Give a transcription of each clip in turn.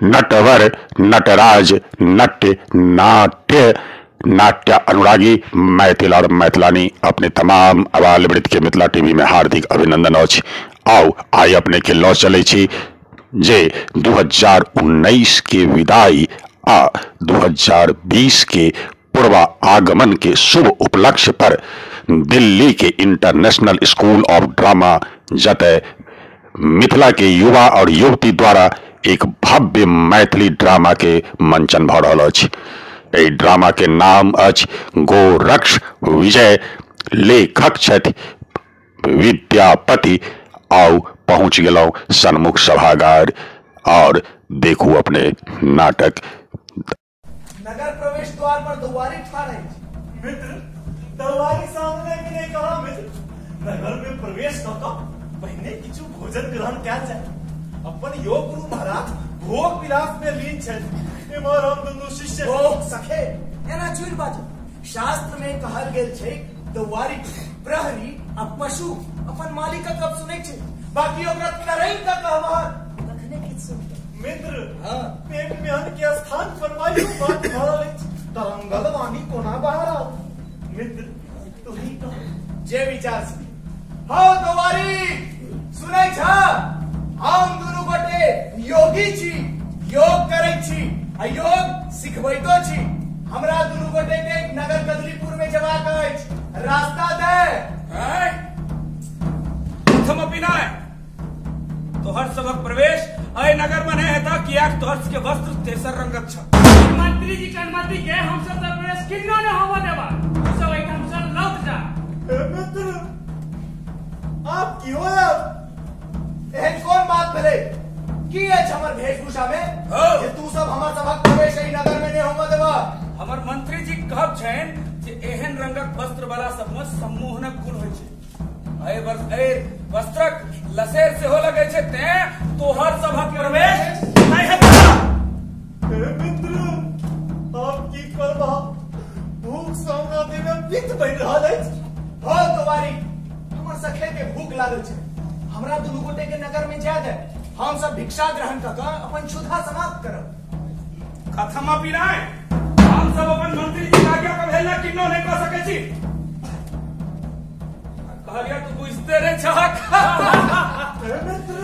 नटवर नटराज नट्य नाट्य नाट्य अनुरागी मैथिल और मैथिलानी अपने तमाम आबाल वृद्ध के मिथिला टीवी में हार्दिक अभिनंदन अछि। आओ आइ अपने के लऽ चलै छी जे 2019 के विदाई आ 2020 के पूर्वा आगमन के शुभ उपलक्ष्य पर दिल्ली के इंटरनेशनल स्कूल ऑफ ड्रामा जतय मिथिला के युवा और युवती द्वारा एक भव्य मैथिली ड्रामा के मंचन भऽ रहल अछि। एहि ड्रामा के नाम अछि गोरक्ष विजय, लेखक छथि विद्यापति। आउ पहुँच गेलहुँ सन्मुख सभागार और देखू अपने नाटक। नगर प्रवेश द्वार पर दुआरी ठाढ़ अछि। मित्र, दरबारी सामने के नहीं कहा मित्र, नगर में प्रवेश कऽ कऽ पहिने किछु भोजन ग्रहण कयल जाय। अपन योग गुरु महाराज भोग विलास में लीन छथि, एम्हर हम दुनू शिष्य। ओ सखे, एना चुनि बाजू। शास्त्र में कहल गेल छै दुआरी प्रहरी आ पशु अपन मालिकक गप सुनै छै, बाकी ओकरा तरंग का कहबह तखने किछु सुनतै। मित्र, हाँ। पेट में अन्न के स्थान पर वायु बात भरल अछि, तरंगल वाणी कोना बाहर आओत? मित्र, तू ही कह। जे विचार से। हौ दुआरी सुनै छ, हम दुनू गोटे योगी छी, योग करै छी आ योग सिखबैतो छी। हमरा दुनू गोटे के नगर कदलीपुर में जबाक अछि, रास्ता दे। तोहर सबक प्रवेश एहि नगर में नहीं हेता, कियाक तोहर के वस्त्र तेसर रंगक छ। मंत्री जी के अनुमति के हम सब प्रवेश किन्नो ने होबो देबा, तू सब एहिठाम से लौट जा। मित्र, आप की होयब? एहन कोन बात भेलै? की अछि हमर वेशभूषा में जे तू सब हमर सबक प्रवेश एहि नगर में नहीं होबो देबा? हमर मंत्री जी कहब छनि जे एहन रंगक वस्त्र वाला सब में सम्मोहनक गुण होइ छै। एहि वस्त्रक लसेर सेहो लगै छै, तें तोहर सबक प्रवेश नहि हेतौ। मित्र, आप की करबा? भूख सँ हमरा देह में पित्त बनि रहल अछि। हौ दुआरी, हमर सखे के भूख लागल छै, हमरा दुनू गोटे के नगर में जाय दे, हम सब भिक्षा ग्रहण कऽ कऽ अपन क्षुधा समाप्त करब। कथमपि नहि, हम सब अपन मंत्री जी के आज्ञा के अवहेलना किन्नो नहि कऽ सकै छी। कहलिया तू बुझते रहे छहक। मित्र,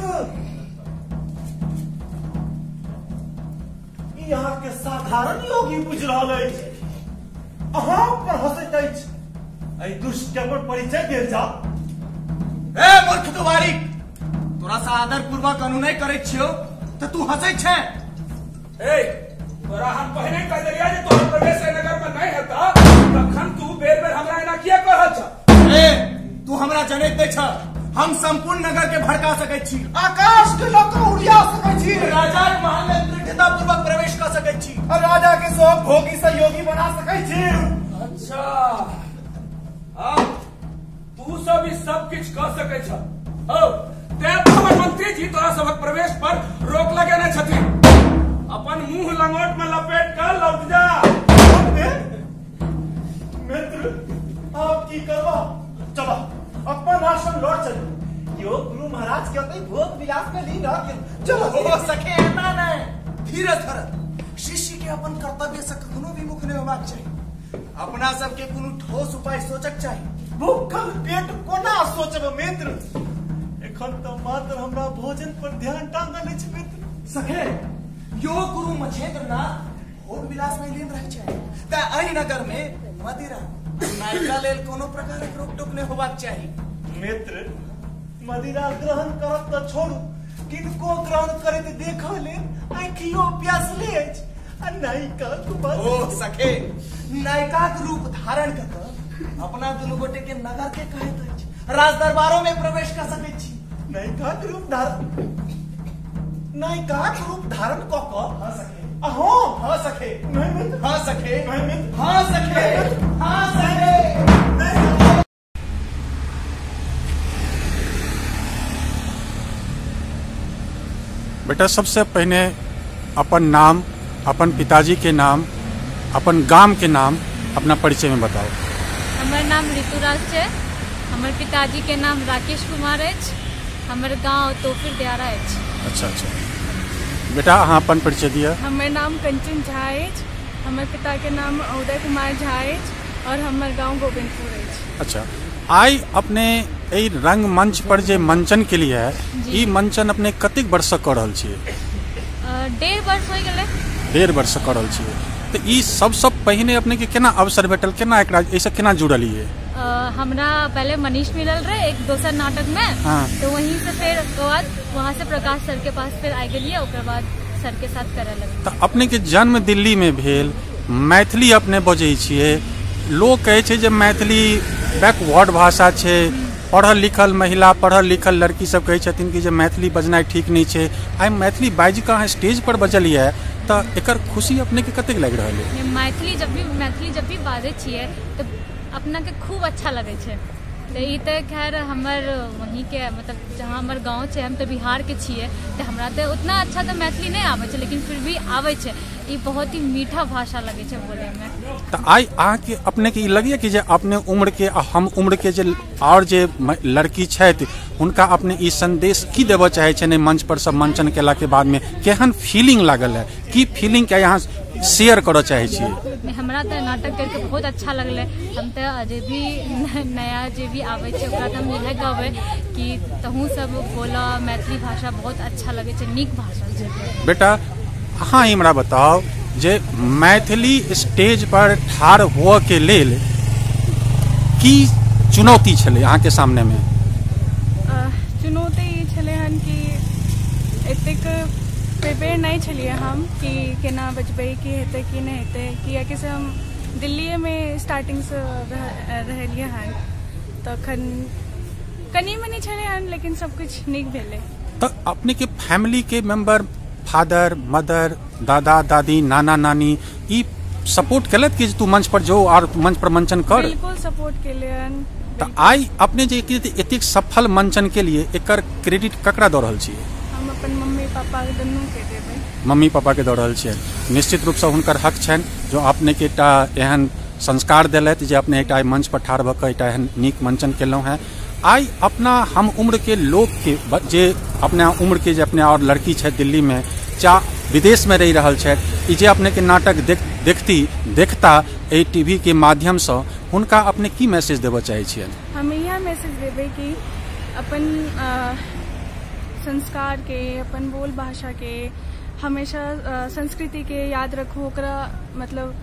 ई अहाँ के साधारण योगी बुझि रहल अछि, अहाँ पर हंसैत अछि। एहि दुष्ट के अपन परिचय देल जाओ। ए मूर्ख दुआरी, तोरा से आदर पूर्वक अनुनय करै छियौ तऽ तू हंसै छै। ए, तोरा हम पहिने कह देलियै जे तोहर प्रवेश एहि नगर में नहि हेतौ, तखन तू बेर बेर हमरा एना किया कह रहल छह? ए, तू हमरा जनैत नहि छह, हम संपूर्ण नगर के भड़का सकै छी, आकाश के लऽ कऽ उड़िया सकै छी, राजाक महल में दृढ़ता पूर्वक प्रवेश कऽ सकै छी, और राजा के सब भोगी सहयोगी बना सकै छी। अच्छा, हाँ, तू सब ई सब किछु कऽ सकै छह। हौ, तें तऽ हमर मंत्री जी तोरा सबक प्रवेश पर रोक लगेने छथिन। अपन मुंह लंगोट में लपेट कऽ लौट जा। मित्र, आप की करबा? चलो अपन आश्रम लौट चलो। योग गुरु महाराज के ओतै भोग विलास में लीन रह गेल। चलो। हो सखे, एना नहि, धीरज धर। शिष्य के अपन कर्तव्य से कखनो विमुख नहि होबाक चाही। अपना सबके कोनो ठोस उपाय सोचक चाही। भूखल पेट कोना सोचब मित्र? एखन तऽ मात्र हमरा भोजन पर ध्यान टांगल अछि मित्र। सखे, योग गुरु मछेंद्र नाथ भोग विलास में लीन रहै छै, तें एहि नगर में मदिरा नायिका लेल कोनो प्रकारक रोक टोक नहि होबाक चाही। मित्र, मदिरा ग्रहण करब तऽ छोड़ू, किनको ग्रहण करैत देखऽ लेल आँखियो प्यासले अछि, आ नायिकाक बात। ओ सखे, नायिकाक रूप धारण कऽ कऽ अपना दुनू गोटे के नगर के कहैत अछि, राज दरबारों में प्रवेश कऽ सकैत छी। नायिकाक रूप धारण, नायिकाक रूप धारण कऽ कऽ? हाँ सखे। अहाँ? हाँ सखे। नहीं मित्र। हाँ सखे। नहीं मित्र। हाँ सखे। हाँ सखे। नहीं। बेटा, सबसे पहिने अपन नाम, अपन पिताजी के नाम, अपन गाम के नाम अपना परिचय में बताओ। हमर नाम ऋतुराज छै, हमर पिताजी के नाम राकेश कुमार अछि, हमर गांव तोफिर दियारा अछि। अच्छा अच्छा, बेटा अहाँ अपन परिचय दिअ। हमर नाम कंचन झा अछि, हमर पिता के नाम उदय कुमार झा अछि और हमर गांव गोविंदपुर अछि। अच्छा, आइ अपने एहि रंगमंच पर जे मंचन के लिए ई मंचन अपने कतेक वर्ष से कऽ रहल छियै? 1.5 वर्ष हो गेलै। 1.5 वर्ष से कऽ रहल छियै। तऽ ई सबसँ पहिने अपने के केना अवसर भेटल, केना एकरा एहिसँ केना जुड़लियै? हमरा पहले मनीष मिलल रहे एक दोसर नाटक में। हाँ। तो वहीं से फिर बाद वहाँ से प्रकाश सर के पास फिर आ गेलिए, ओकर बाद सर के साथ करे लगलिए। तऽ अपने के जन्म दिल्ली में भेल, मैथिली अपने बजै छियै, लोक कहै छै जे मैथिली बैकवर्ड भाषा छै, पढ़ल लिखल महिला पढ़ल लिखल लड़की सब कहै छथिन कि जे मैथिली बजनाइ ठीक नहि छै, आइ मैथिली बाजि कऽ अहाँ स्टेज पर बजलियै तऽ एकर खुशी अपने के कतेक लागि रहल है? मैथिली जब भी बाजै छियै तऽ अपना के खूब अच्छा लगै छै। तऽ ई तऽ खैर हमर वहीं के मतलब जहाँ हमर गाँव छै, हम तऽ बिहार के छियै, तऽ हमरा तऽ उतना अच्छा तऽ मैथिली नहि आबै छै, लेकिन फिर भी आबै छै। ई बहुत ही मीठा भाषा लगै छै बोलै में। तऽ आइ अहाँके अपने के ई लगैए कि जे अपने उम्र के आ हम उम्र के जे और जे लड़की छथि हुनका अपने ई संदेश की देबऽ चाहै छियनि मंच पर सब मंचन केला के बाद में केहन फीलिंग लागल है, की फीलिंग के यहाँ शेयर करऽ चाहै छियै? हमरा तऽ नाटक करके बहुत अच्छा लगलै। हम तऽ जे भी नया जे भी आबै छै ओकरा तऽ हम इएह कहबै कि तहूँ सब बोलऽ, मैथिली भाषा बहुत अच्छा लगै छै, नीक भाषा छै। बेटा अहाँ हमरा बताउ जे मैथिली स्टेज पर ठाढ़ हुअ के लेल की चुनौती छलै अहाँके सामने में? चुनौती ई छलै हन कि एतेक प्रिपेयर नहीं छलियै हम कि केना बजबै, की हेतै की नहि हेतै, कियाकि से हम दिल्लीएमे स्टार्टिंगसँ रहलियै हन, तखन कनि मनि छलै हन, लेकिन सबकिछु नीक भेलै। तऽ अपने के फैमिली के मेंबर फादर मदर दादा दादी नाना नानी ई सपोर्ट केलथि कि तू मंच पर जो और मंच पर मंचन कर? बिल्कुल सपोर्ट केलियन। तऽ आइ अपने जे एतेक सफल मंचन के लिए एकर क्रेडिट ककरा दऽ रहल छियै? हम अपन मम्मी पापा दुनू के देबै। मम्मी पापा के दऽ रहल छियै। निश्चित रूपसँ हुनकर हक छनि जो अपने के एकटा एहन संस्कार देलथि जे अपने एकटा मंच पर ठाढ़ भऽ कऽ एकटा एहन नीक मंचन केलहुँ हेँ। आइ अपना हम उम्र के लोक के जे अपना उम्र के जे अपने और लड़की छथि दिल्ली में चा विदेश में रहि रहल छथि, ई जे अपने के नाटक देखता एहि टीवी के माध्यमसँ, हुनका अपने की मैसेज देबऽ चाहै छियनि? हम इएह मैसेज देबै कि अपन संस्कार के, अपन बोल भाषा के, हमेशा संस्कृति के याद रखू। ओकरा मतलब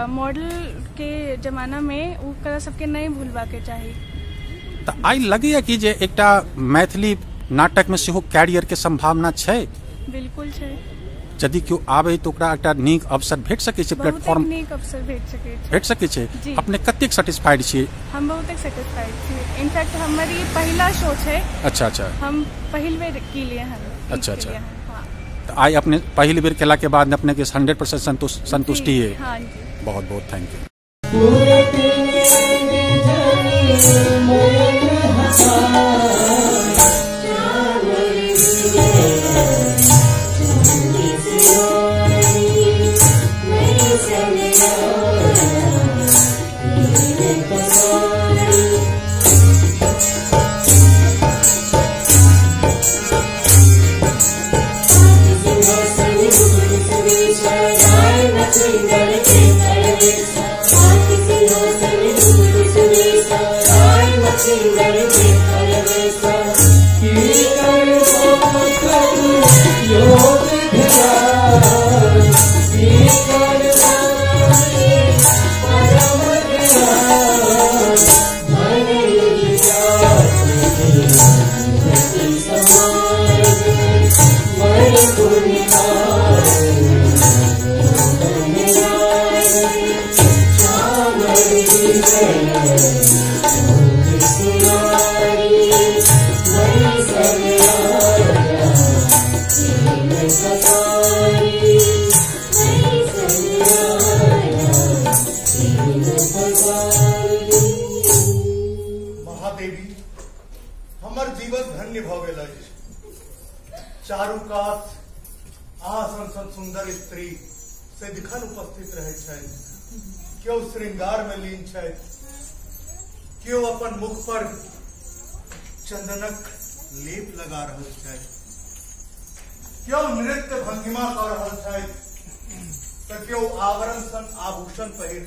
मॉडल के जमाना में ओकरा सबके नहीं भूलबा के चाही। तऽ आइ लगैए कि जे एकटा मैथिली नाटक में सेहो कैरियर के संभावना छै? बिल्कुल छै। यदि केओ आबै तऽ ओकरा एकटा नीक अवसर भेट सकै छै, प्लेटफॉर्म नीक अवसर भेट सकै छै। भेट सकै छै। अपने कतेक सेटिस्फाइड छियै? हम बहुत सेटिस्फाइड छियै। इनफैक्ट हमर ई पहिला शो छै। अच्छा अच्छा, हम पहिल बेर केलियै हन। अच्छा अच्छा, हाँ। तऽ आइ अपने पहिल बेर केला के बाद अपने के 100% संतुष्टि है? हाँ जी। बहुत बहुत thank you. Mahadevi, हमर जीवन धन्य भऽ गेल अछि। चारू कात अहाँ सन सन सुंदर स्त्री सदिखन उपस्थित रहै छथि। केओ श्रृंगार में लीन छथि, केओ अपन मुख पर चंदनक लेप लगा रहल छथि। क्यों नृत्य भंगिमा कऽ रहल छथि तऽ क्यों आवरण सन आभूषण पहिर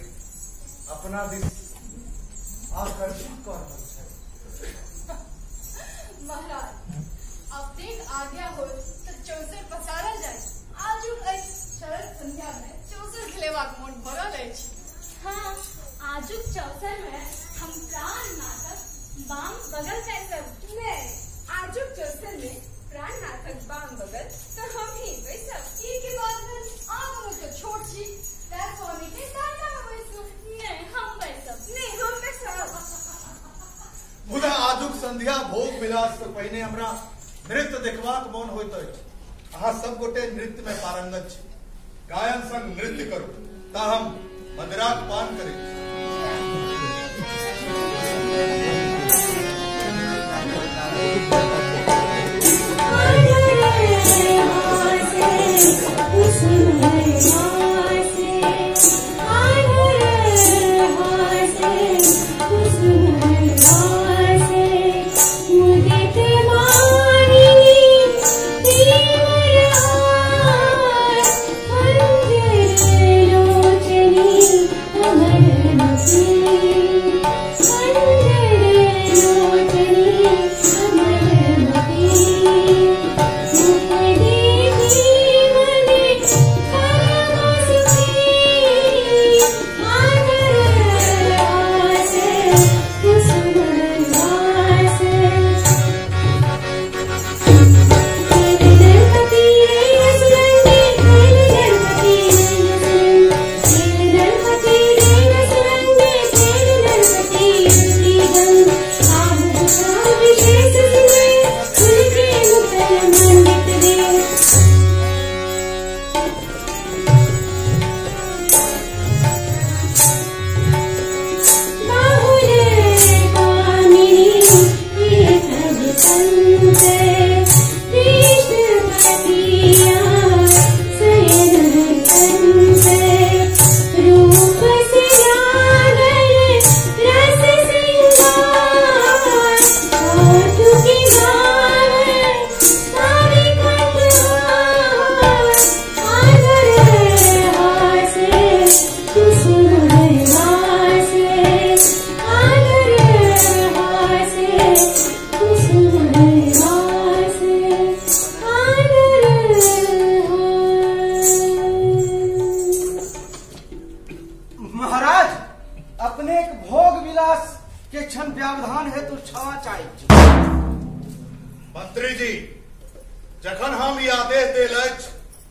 अपना दिस आकर्षित कऽ रहल छथि। महाराज, अपनेक आज्ञा होय तऽ चौसर पसारल जाय। आजुक एहि शरद संध्या में चौसर खेलेबाक मोन भऽ रहल अछि। हाँ, आजुक चौसर में हम प्राणनाथक बाम बगल बैसब। नहि, आजुक चौसर में प्राणनाथक बाम बगल तऽ हम ही बैसब। ई की बात भेल? अहाँ दुनू तऽ छोट छी, तैं स्वामी के दाहिना में बैसू। नहि, हम बैसब। नहि, हम बैसब। मुदा आजुक संध्या भोग विलास से पहिने हमरा नृत्य देखबाक मोन होइत अछि। अहाँ सब गोटे नृत्य में पारंगत छी, गायन संग नृत्य करू ता हम मदिराक पान करैत छी। मंत्री जी, जखन हम ई आदेश देल अछि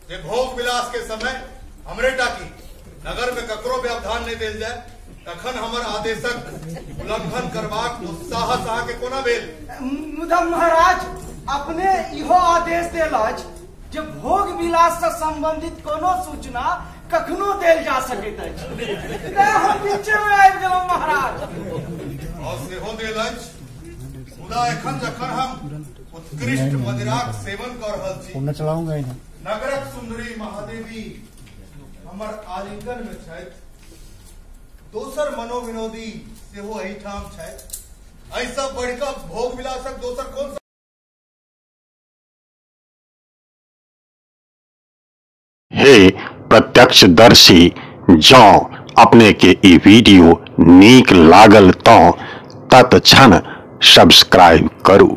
जे भोग विलास के समय हमरे टाकी नगर में ककरो व्यवधान नहीं देल जाय, तखन हमर आदेशक उल्लंघन करबाक दुस्साहस अहाँ के कोना भेल? मुदा महाराज, अपने इहो आदेश देल अछि जे भोग विलास से संबंधित कोनो सूचना कखनो देल जा सकैत अछि, तें हम बीचे में आबि गेलहुँ महाराज। और सेहो देल अछि, मुदा एखन जखन हम उत्कृष्ट मदिराक सेवन कऽ रहल छी, नगरक सुंदरी महादेवी हमर आलिंगन में छथि, दोसर मनोविनोदी सेहो एहिठाम छथि, एहि सब बढ़िकऽ भोग विलासक दोसर कोन। हे प्रत्यक्षदर्शी, जँ अपने के ई वीडियो नीक लागल तँ तत्क्षण सब्सक्राइब करू।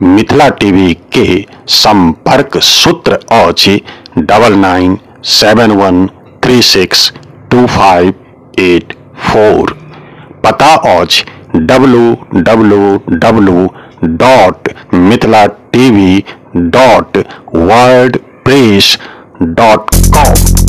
मिथिला टीवी के संपर्क सूत्र अछि 9971362584। पता अछि www.mithilatv.wordpress.com।